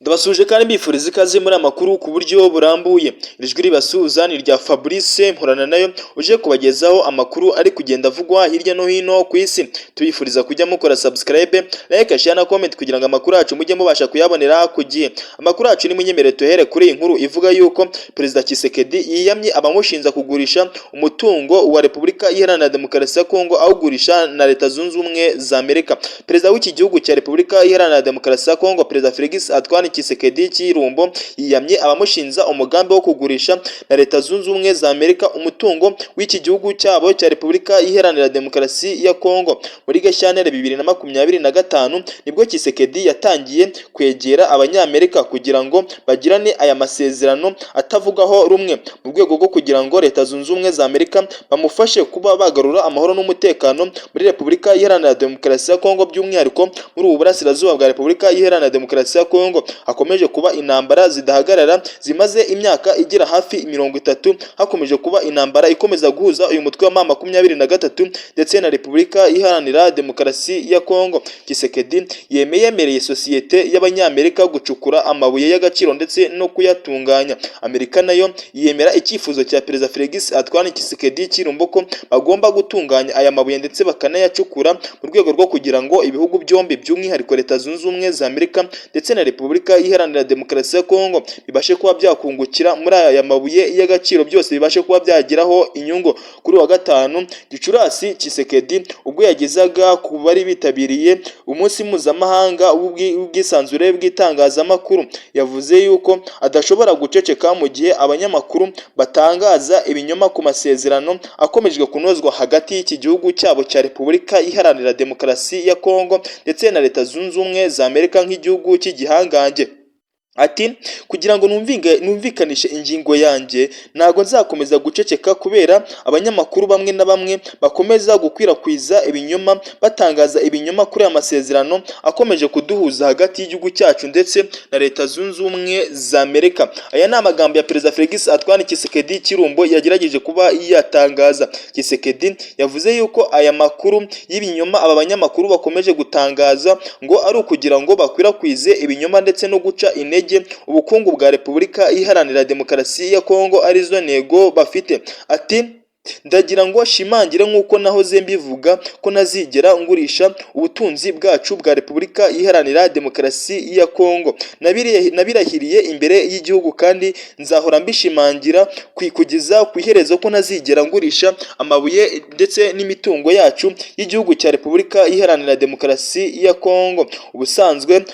Ndabasuhuje kandi mbifuriza ikaze muri aya makuru ku buryo burambuye. Iri jwi ribasuhuza ni irya Fabrice Mporana nayo, uje kubagezaho amakuru ari kugenda avugwa hirya no hino ku isi. Tubifuriza kujya mukora subscribe, like, share na comment kugira ngo amakuru yacu mujye mubasha kuyabonera ku gihe. Amakuru yacu ni munyemerere tuhere kuri iyi nkuru ivuga yuko Perezida Tshisekedi yiyamye abamushinja kugurisha umutungo wa Repubulika Iharanira Demokarasi ya Kongo, awugurisha na Leta Zunze Ubumwe za Amerika. Perezida w'iki gihugu cya Repubulika Iharanira Demokarasi ya Kongo, Perezida Felix Antoine Tshisekedi Tshilombo, yiyamye abamushinja umugambi wo kugurisha na Leta Zunze Ubumwe za Amerika umutungo w'iki gihugu cyabo cya Repubulika Iharanira Demokarasi ya Kongo. Muri Gashyantare 2025 nibwo Tshisekedi yatangiye kwegera Abanyamerika kugira ngo bagirane aya masezerano atavugaho rumwe, mu rwego rwo kugira ngo Leta Zunze Ubumwe za Amerika bamufashe kuba bagarura amahoro n'umutekano muri Repubulika Iharanira Demokarasi ya Kongo, by'umwihariko muri ubu burasirazuba bwa Repubulika Iharanira Demokarasi ya Kongo hakomeje kuba intambara zidahagarara zimaze imyaka igera hafi 30. Hakomeje kuba intambara ikomeza guhuza uyu mutwe wa M23 ndetse na Repubulika Iharanira Demokarasi ya Kongo. Tshisekedi yemereye sosiyete y'Abanyamerika gucukura amabuye y'agaciro ndetse no kuyatunganya. Amerika nayo yemera icyifuzo cya Perezida Felix Antoine Tshisekedi Tshilombo ko bagomba gutunganya aya mabuye ndetse bakanayacukura, mu rwego rwo kugira ngo ibihugu byombi, by'umwihariko Leta Zunze Ubumwe za Amerika ndetse na Repubulika Iharanira Demokarasi ya Kongo, bibashe kuba byakungukira muri aya mabuye y'agaciro, byose bibashe kuba byagiraho inyungu. Kuri wa gatanu Gicurasi, Tshisekedi ubwo yagezaga ku bari bitabiriye umunsi mpuzamahanga w'ubwisanzure bw'itangazamakuru, yavuze yuko adashobora guceceka mu gihe abanyamakuru batangaza ibinyoma ku masezerano akomeje kunozwa hagati y'iki gihugu cyabo cya Repubulika Iharanira Demokarasi ya Kongo ndetse na Leta Zunze Ubumwe za Amerika nk'igihugu cy'igihangange. Ati: "Kugira ngo numvikanishe ingingo yanjye, ntabwo nzakomeza guceceka kubera abanyamakuru bamwe na bamwe bakomeza gukwirakwiza ibinyoma, batangaza ibinyoma kuri aya masezerano akomeje kuduhuza hagati y'igihugu cyacu ndetse na Leta Zunze Ubumwe za Amerika." Aya ni amagambo ya Perezida Felix Antoine Tshisekedi Tshilombo yagerageje kuba yatangaza. Tshisekedi yavuze yuko aya makuru y'ibinyoma aba banyamakuru bakomeje gutangaza ngo ari ukugira ngo bakwirakwize ibinyoma ndetse no guca intege ubukungu bwa Repubulika Iharanira Demokarasi ya Kongo, arizo ntego bafite. Ati: "Ndagira ngo shimangire nk'uko nahoze mbivuga ko ntazigera ngurisha ubutunzi bwacu bwa Repubulika Iharanira Demokarasi ya Kongo. Nabirahiriye imbere y'igihugu kandi nzahora mbishimangira kugeza ku iherezo ko ntazigera ngurisha amabuye ndetse n'imitungo yacu y'igihugu cya Repubulika Iharanira Demokarasi ya Kongo." Ubusanzwe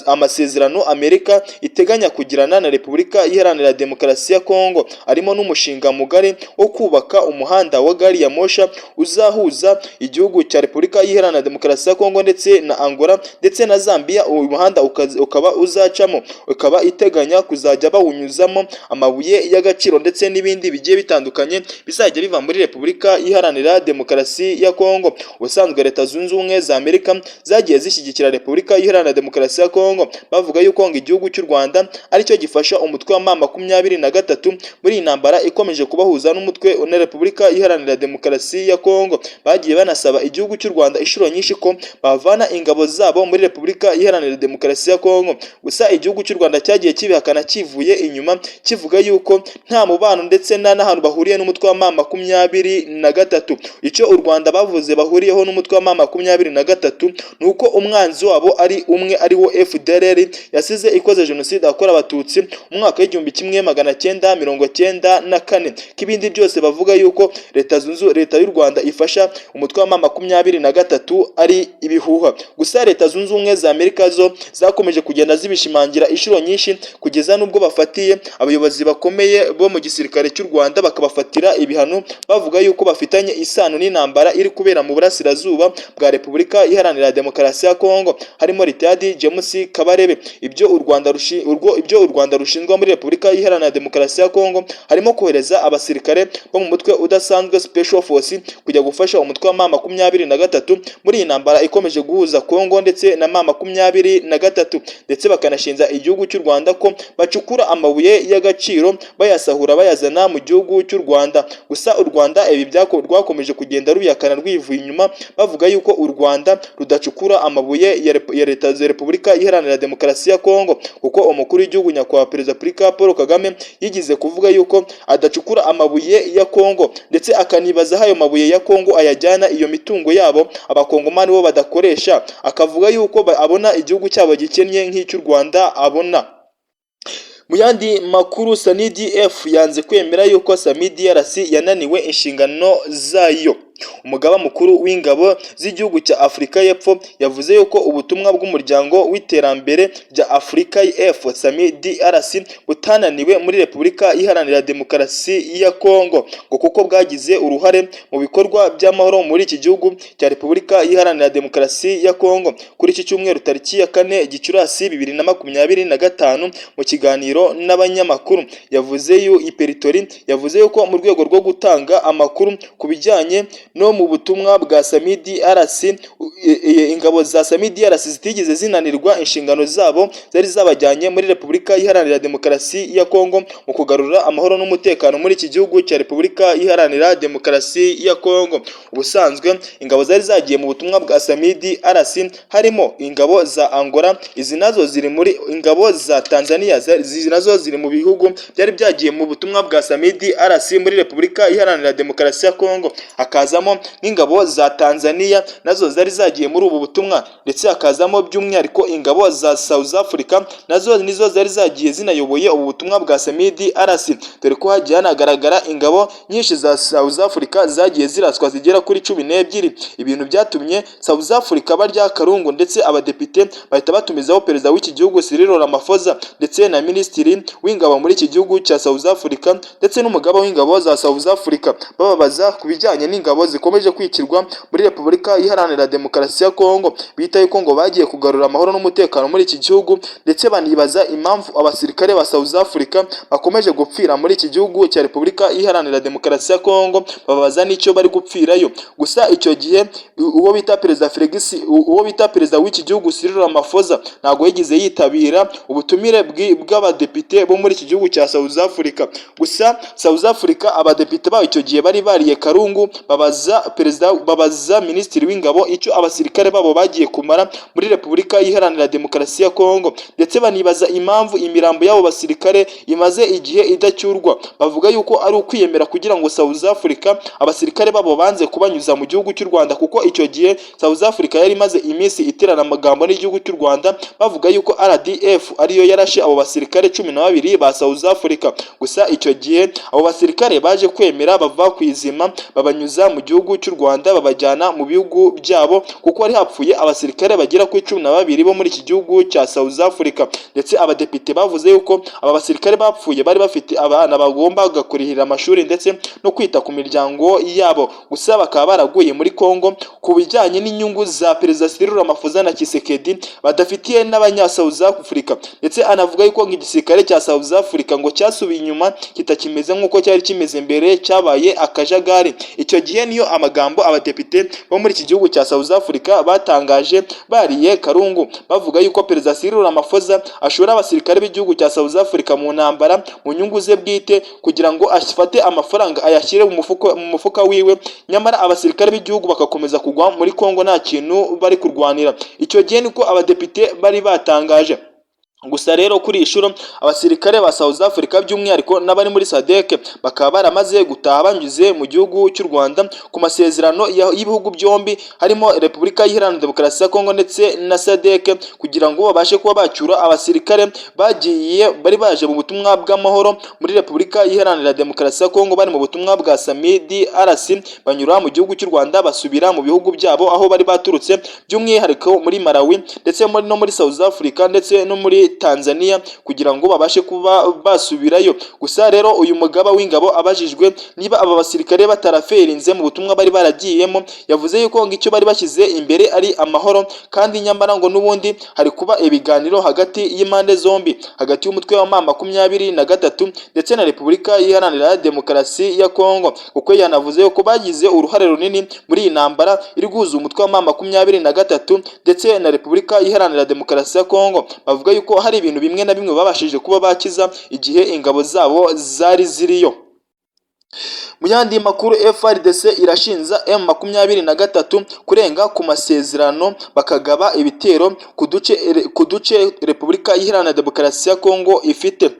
amasezerano Amerika iteganya kugirana na Repubulika Iharanira Demokarasi ya Kongo arimo n'umushinga mugari wo kubaka umuhanda wa gari ya mosha uzahuza igihugu cya Repubulika Iharanira Demokarasi ya Kongo ndetse na Angola ndetse na Zambia. Uyu muhanda ukaba uzacamo, ukaba iteganya kuzajya bawunyuzamo amabuye y'agaciro ndetse n'ibindi bigiye bitandukanye bizajya biva muri Repubulika Iharanira Demokarasi ya Kongo. Ubusanzwe Leta Zunze Ubumwe za Amerika zagiye zishyigikira Repubulika Iharanira Demokarasi ya Kongo, bavuga yuko ngo igihugu cy'u Rwanda aricyo gifasha umutwe wa M23 muri iyi ntambara ikomeje kubahuza n'umutwe na Repubulika Iharanira Demokarasi ya Kongo. Bagiye banasaba igihugu cy'u Rwanda inshuro nyinshi ko bavana ingabo zabo muri Repubulika Iharanira Demokarasi ya Kongo. Gusa igihugu cy'u Rwanda cyagiye kibihakana kivuye inyuma, kivuga yuko nta mubano ndetse nta n'ahantu bahuriye n'umutwe wa M23. Icyo u Rwanda bavuze bahuriyeho n'umutwe wa M23 ni uko umwanzi wabo ari umwe, ari wo FDLR yasize ikoze jenoside yakorewe Abatutsi mu mwaka w'1994, ko ibindi byose bavuga yuko Leta y'u Rwanda ifasha umutwe wa M23 ari ibihuha. Gusa Leta Zunze Ubumwe za Amerika zo zakomeje kugenda zibishimangira inshuro nyinshi, kugeza n'ubwo bafatiye abayobozi bakomeye bo mu gisirikare cy'u Rwanda, bakabafatira ibihano, bavuga yuko bafitanye isano n'intambara iri kubera mu burasirazuba bwa Repubulika Iharanira Demokarasi ya Kongo, harimo Retired James Kabarebe. Ibyo u Rwanda rushinjwa muri Repubulika Iharanira Demokarasi ya Kongo harimo kohereza abasirikare bo mu mutwe. umutwe udasanzwe, Special Force, kujya gufasha umutwe wa M23 muri iyi ntambara ikomeje guhuza Kongo ndetse na M23, ndetse bakanashinja igihugu cy'u Rwanda ko bacukura amabuye y'agaciro bayasahura bayazana mu gihugu cy'u Rwanda. Gusa u Rwanda ibi rwakomeje kugenda rubihakana rwivuye inyuma, bavuga yuko u Rwanda rudacukura amabuye ya Leta za Repubulika Iharanira Demokarasi ya Kongo, kuko umukuru w'igihugu, Nyakubahwa Perezida Repubulika Paul Kagame, yigize kuvuga yuko adacukura amabuye ya Kongo, ndetse akanibaza aho ayo mabuye ya Kongo ayajyana, iyo mitungo yabo Abakongomani bo badakoresha, akavuga yuko abona igihugu cyabo gikennye nk'icy'u Rwanda abona. Mu yandi makuru, SANDF yanze kwemera yuko SAMIDRC yananiwe inshingano zayo. Umugaba mukuru w'ingabo z'igihugu cya Afurika y'Epfo yavuze yuko ubutumwa bw'Umuryango w'Iterambere rya Afurika y'Epfo, SAMIDRC, butananiwe muri Repubulika Iharanira Demokarasi ya Kongo, ngo kuko bwagize uruhare mu bikorwa by'amahoro muri iki gihugu cya Repubulika Iharanira Demokarasi ya Kongo. Kuri iki cyumweru tariki ya 4 Gicurasi 2025, mu kiganiro n'abanyamakuru yavuze yu i Pretoria, yavuze yuko mu rwego rwo gutanga amakuru ku bijyanye no mu butumwa bwa SAMIDRC, ingabo za SAMIDRC zitigeze zinanirwa inshingano zabo zari zabajyanye muri Repubulika Iharanira Demokarasi ya Kongo mu kugarura amahoro n'umutekano muri iki gihugu cya Repubulika Iharanira Demokarasi ya Kongo. Ubusanzwe ingabo zari zagiye mu butumwa bwa SAMIDRC harimo ingabo za Angola, izi nazo ziri muri ingabo za Tanzania, izi nazo ziri mu bihugu byari byagiye mu butumwa bwa SAMIDRC muri Repubulika Iharanira Demokarasi ya Kongo. Hakazamo n'ingabo za Tanzania nazo zari zagiye muri ubu butumwa, ndetse hakazamo by'umwihariko ingabo za South Africa, nazo nizo zari zagiye zinayoboye ubu butumwa bwa SAMIDRC, dore ko hagiye hanagaragara ingabo nyinshi za South Africa zagiye ziraswa zigera kuri 12, ibintu byatumye South Africa barya akarungu, ndetse abadepite bahita batumizaho perezida w'iki gihugu Cyril Ramaphosa ndetse na minisitiri w'ingabo muri iki gihugu cya South Africa ndetse n'umugaba w'ingabo za South Africa, bababaza ku bijyanye n'ingabo zikomeje kwicirwa muri Repubulika Iharanira Demokarasi ya Kongo, bita yuko ngo bagiye kugarura amahoro n'umutekano muri iki gihugu, ndetse banibaza impamvu abasirikare ba South Africa bakomeje gupfira muri iki gihugu cya Repubulika Iharanira Demokarasi ya Kongo, bababaza n'icyo bari gupfirayo. Gusa icyo gihe uwo bita perezida Felix, uwo bita perezida w'iki gihugu Cyril Ramaphosa, ntabwo yigeze yitabira ubutumire bw'abadepite bo muri iki gihugu cya South Africa. Gusa South Africa abadepite bayo icyo gihe bari bariye karungu, babaza perezida, babaza minisitiri w'ingabo icyo abasirikare babo bagiye kumara muri Repubulika Iharanira Demokarasi ya Kongo, ndetse banibaza impamvu imirambo y'abo basirikare imaze igihe idacyurwa, bavuga yuko ari ukwiyemera kugira ngo South Africa abasirikare babo banze kubanyuza mu gihugu cy'u Rwanda, kuko icyo gihe South Africa yari imaze iminsi iterana amagambo n'igihugu cy'u Rwanda, bavuga yuko RDF ariyo yarashe abo basirikare 12 ba South Africa. Gusa icyo gihe abo basirikare baje kwemera bava ku izima, babanyuza mu gihugu cy'u Rwanda, babajyana mu bihugu byabo, kuko hari hapfuye abasirikare bagera kuri 12 bo muri iki gihugu cya South Africa. Ndetse abadepite bavuze yuko aba basirikare bapfuye bari bafite abana bagombaga kurihira amashuri ndetse no kwita ku miryango yabo, gusa bakaba baraguye muri Kongo ku bijyanye n'inyungu za perezida Cyril Ramaphosa na Tshisekedi badafitiye n'abanya South Africa. Ndetse anavuga yuko nk'igisirikare cya South Africa ngo cyasubiye inyuma, kitakimeze nk'uko cyari kimeze mbere, cyabaye akajagari. Icyo gihe niyo amagambo abadepite bo muri iki gihugu cya South Africa batangaje bariye karungu, bavuga yuko perezida Cyril Ramaphosa ashora abasirikare b'igihugu cya South Africa mu ntambara mu nyungu ze bwite, kugira ngo afate amafaranga ayashyire mu mufuka wiwe, nyamara abasirikare b'igihugu bagakomeza kugwa muri Kongo nta kintu bari kurwanira. Icyo gihe niko abadepite bari batangaje. Gusa rero kuri iyi nshuro abasirikare ba South Africa, by'umwihariko n'abari muri SADC, bakaba baramaze gutaha banyuze mu gihugu cy'u Rwanda ku masezerano y'ibihugu byombi, harimo Repubulika Iharanira Demokarasi ya Kongo ndetse na SADC, kugira ngo babashe kuba bacyura abasirikare bagiye bari baje mu butumwa bw'amahoro muri Repubulika Iharanira Demokarasi ya Kongo, bari mu butumwa bwa SAMIDRC, banyura mu gihugu cy'u Rwanda basubira mu bihugu byabo aho bari baturutse, by'umwihariko muri Malawi ndetse no muri South Africa ndetse no muri muri Tanzania kugira ngo babashe kuba basubirayo. Gusa rero uyu mugaba w'ingabo abajijwe niba aba basirikare bataraferinze mu butumwa bari baragiyemo, yavuze yuko ngo icyo bari bashyize imbere ari amahoro, kandi nyamara ngo n'ubundi hari kuba ibiganiro hagati y'impande zombi, hagati y'umutwe wa M23 ndetse na Repubulika Iharanira Demokarasi ya Kongo, kuko yanavuze ko bagize uruhare runini muri iyi ntambara iri guhuza umutwe wa M23 ndetse na Repubulika Iharanira Demokarasi ya Kongo. Bavuga yuko hari ibintu bimwe na bimwe babashije kuba bakiza igihe ingabo zabo zari ziriyo. Mu yandi makuru, FARDC irashinja M23 kurenga ku masezerano, bakagaba ibitero ku duce Repubulika Iharanira Demokarasi ya Kongo ifite.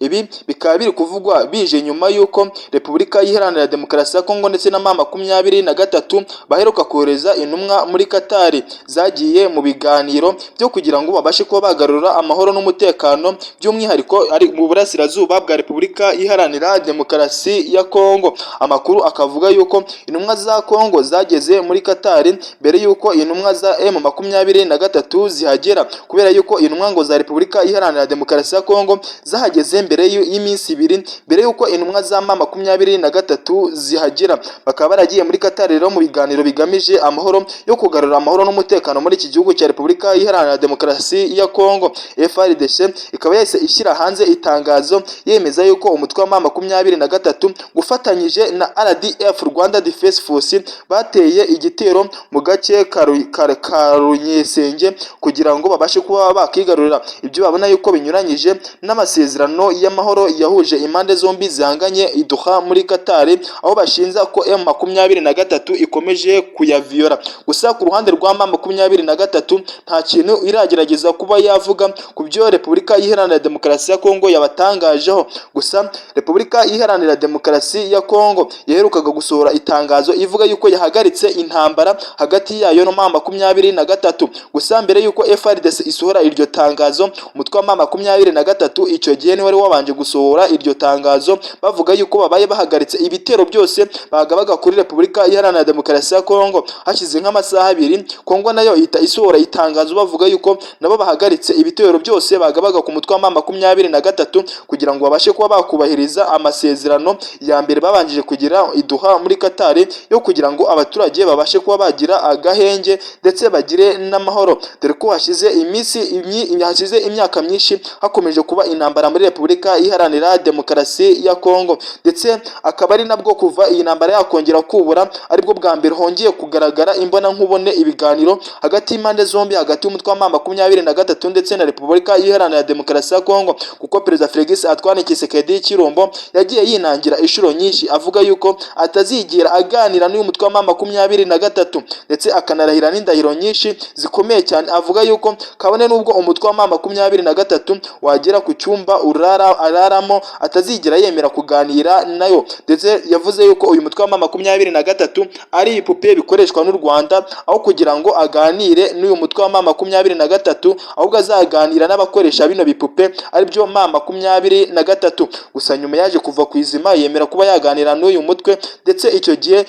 Ibi bikaba biri kuvugwa bije nyuma y'uko Repubulika Iharanira Demokarasi ya Kongo ndetse na M23 baheruka kohereza intumwa muri Katari, zagiye mu biganiro byo kugira ngo babashe kuba bagarura amahoro n'umutekano, by'umwihariko ari mu burasirazuba bwa Repubulika Iharanira Demokarasi ya Kongo. Amakuru akavuga yuko intumwa za Kongo zageze muri Katari mbere y'uko intumwa za M23 zihagera, kubera yuko intumwa ngo za Repubulika Iharanira Demokarasi ya Kongo zahageze mbere y'iminsi 2 mbere y'uko intumwa za M23 zihagera. Bakaba baragiye muri Katari rero mu biganiro bigamije amahoro, yo kugarura amahoro n'umutekano muri iki gihugu cya Repubulika Iharanira Demokarasi ya Kongo. FARDC ikaba yahise ishyira hanze itangazo yemeza yuko umutwe wa M23 gufatanyije na RDF, Rwanda Defense Force, bateye igitero mu gace ka Runyesenge kugira ngo babashe kuba bakigarurira ibyo babona yuko binyuranyije n'amasezerano y'amahoro yahuje impande zombi zihanganye i Doha muri Katari, aho bashinja ko M23 ikomeje kuyaviyora. Gusa ku ruhande rwa M23 nta kintu iragerageza kuba yavuga ku byo Repubulika Iharanira Demokarasi ya Kongo yabatangajeho. Gusa Repubulika Iharanira Demokarasi ya Kongo yaherukaga gusohora itangazo ivuga yuko yahagaritse intambara hagati yayo na M23. Gusa mbere yuko FARDC isohora iryo tangazo, umutwe wa M23 icyo gihe ni wari wabanje gusohora iryo tangazo, bavuga yuko babaye bahagaritse ibitero byose bagabaga kuri Repubulika Iharanira Demokarasi ya Kongo. Hashize nk'amasaha 2, Kongo nayo ihita isohora itangazo bavuga yuko nabo bahagaritse ibitero byose bagabaga ku mutwe wa M23 kugira ngo babashe kuba bakubahiriza amasezerano ya mbere babanjije kugira i Doha muri Katari, yo kugira ngo abaturage babashe kuba bagira agahenge ndetse bagire n'amahoro, dore ko hashize iminsi, hashize imyaka myinshi hakomeje kuba intambara muri Repubulika Iharanira Demokarasi ya Kongo, ndetse akaba ari nabwo kuva iyi ntambara yakongera kubura aribwo bwa mbere hongeye kugaragara imbona nkubone ibiganiro hagati y'impande zombi, hagati y'umutwe wa M23 ndetse na Repubulika Iharanira Demokarasi ya Kongo, kuko Perezida Felix Antoine Tshisekedi Tshilombo yagiye yinangira inshuro nyinshi avuga yuko atazigera aganira n'uyu mutwe wa M23, ndetse akanarahira n'indahiro nyinshi zikomeye cyane avuga yuko kabone n'ubwo umutwe wa M23 wagera ku cyumba urara araramo, atazigera yemera kuganira nayo. Ndetse yavuze yuko uyu mutwe wa M23 ari ibipupe bikoreshwa n'u Rwanda, aho kugira ngo aganire n'uyu mutwe wa M23, ahubwo azaganira n'abakoresha bino bipupe, aribyo M23. Gusa nyuma yaje kuva ku izima, yemera kuba yaganira n'uyu mutwe, ndetse icyo gihe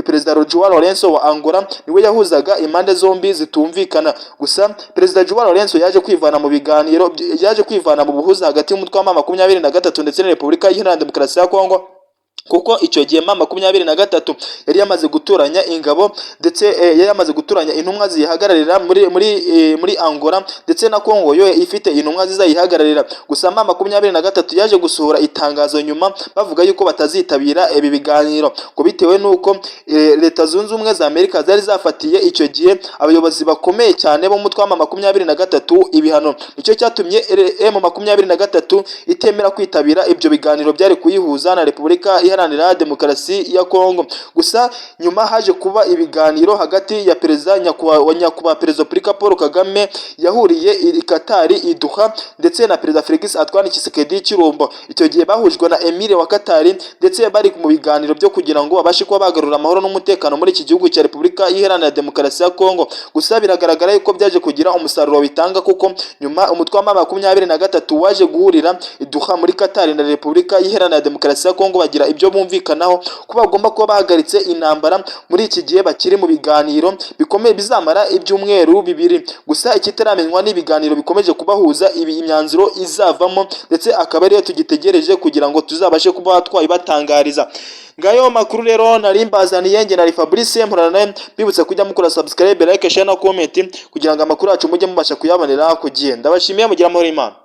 Perezida João Lourenço wa Angola niwe yahuzaga impande zombi zitumvikana. Gusa Perezida João Lourenço yaje kwivana mu biganiro, yaje kwivana mu buhuza hagati y'umutwe wa M23 ndetse na Repubulika Iharanira Demokarasi ya Kongo, kuko icyo gihe M23 yari yamaze gutoranya ingabo, ndetse yari yamaze gutoranya intumwa ziyihagararira muri Angola, ndetse na Kongo yo ifite intumwa zizayihagararira. Gusa M23 yaje gusohora itangazo nyuma bavuga yuko batazitabira ibi biganiro, ngo bitewe n'uko Leta Zunze Ubumwe za Amerika zari zafatiye icyo gihe abayobozi bakomeye cyane bo mu mutwe wa M23 ibihano. Nicyo cyatumye M23 itemera kwitabira ibyo biganiro byari kuyihuza na Repubulika Iharanira Demokarasi ya Kongo. Gusa nyuma haje kuba ibiganiro hagati ya perezida nyakubahwa Perezida Repubulika Paul Kagame yahuriye i Katari i Doha ndetse na Perezida Felix Antoine Tshisekedi Tshilombo. Icyo gihe bahujwe na Emir wa Katari, ndetse bari mu biganiro byo kugira ngo babashe kuba bagarura amahoro n'umutekano muri iki gihugu cya Repubulika Iharanira Demokarasi ya Kongo. Gusa biragaragara yuko byaje kugira umusaruro bitanga, kuko nyuma umutwe wa M23 waje guhurira i Doha muri Katari na Repubulika Iharanira Demokarasi ya Kongo, bagira ibyo ibyo bumvikanaho ko bagomba kuba bahagaritse intambara muri iki gihe bakiri mu biganiro bikomeye bizamara ibyumweru 2. Gusa ikitaramenywa n'ibiganiro bikomeje kubahuza, ibi imyanzuro izavamo, ndetse akaba ariyo tugitegereje kugira ngo tuzabashe kuba twayibatangariza. Ngayo makuru rero nari mbazaniye, nge nari Fabrice Mporana. Bibutse kujya mukora subscribe, like, share na comment kugira ngo amakuru yacu mujye mubasha kuyabonera ku gihe. Ndabashimiye, mugira amahoro y'Imana.